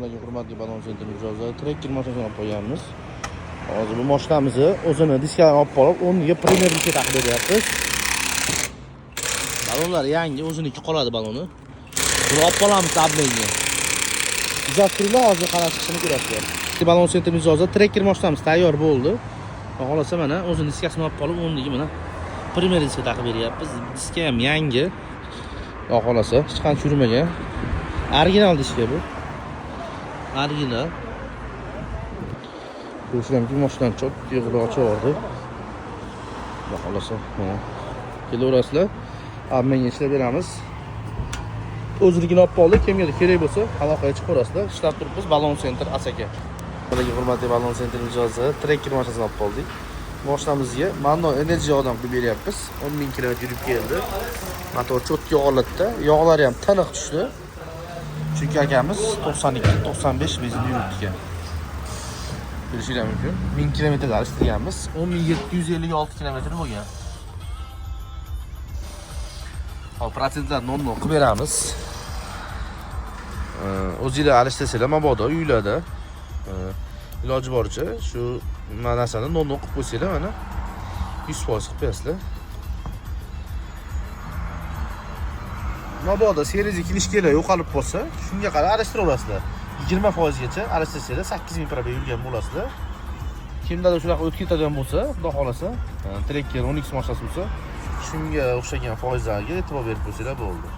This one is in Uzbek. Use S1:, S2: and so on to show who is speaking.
S1: Hurmatli Balon Center mijozlari, Tracker mashinasini olib qo'yganmiz. Hozir bu mashinamizni o'zini diskalarini olib qolib, o'rniga Premier diska taqib beryapmiz. Balonlar yangi, o'ziniki qoladi baloni. Buni olib qolamiz обмен ga. Kuzatib turinglar, hozir qanaqa chiqishini ko'rasizlar. Balon Center mijozlari, Tracker mashinamiz tayyor bo'ldi. Xudo xohlasa, mana o'zini diskasini olib qolib, o'rniga mana Premier diska taqib beryapmiz. Diska ham yangi. Xudo xohlasa, hech qancha yurmagan. Original diska bu. Original. Ko'rishlar mumkin, mashinani cho'p yig'ilib ochib yubordi. Xudo xohlasa, mana. Kelaverasizlar. Обмен ga ishlab beramiz. O'zinikini olib qoldik. Kimgadir kerak bo'lsa, aloqaga chiqaverasizlar. Ishlab turibmiz Balon Center, Asaka. Bularga, hurmatli Balon Center mijozlari, Tracker mashinasini olib qoldik. Mashinamizga Mando Energy yog'dan qilib beryapmiz. 10 ming kilometr yurib keldi. Motor чётко holatda, yog'lari ham tiniq tushdi. Chunki akamiz 92, 95 benzin yuribdi ekan. Bilishinglar mumkin. 1000 kilometrda alishtirganmiz. 10 756 kilometr bo'lgan. Hop, protsentlar 0 qilib beramiz. O'zinglar alishtirsanglar mabodo uylarda iloji boricha shu narsani 0 qilib qo'ysanglar, mana 100% qilib qo'yasizlar. Mabodo сервис knижка lar yo'qolib qolsa, shunga qarab alashtiraverasizlar. 20% gacha alashtirsanglar, 8000 пробег yurgan bo'lasizlar. Kimdadir shunaqa o'tib ketadigan bo'lsa, xudo xohlasa, Tracker 10X mashinasi bo'lsa, shunga o'xshagan foizlarga e'tibor berib qo'ysanglar bo'ldi.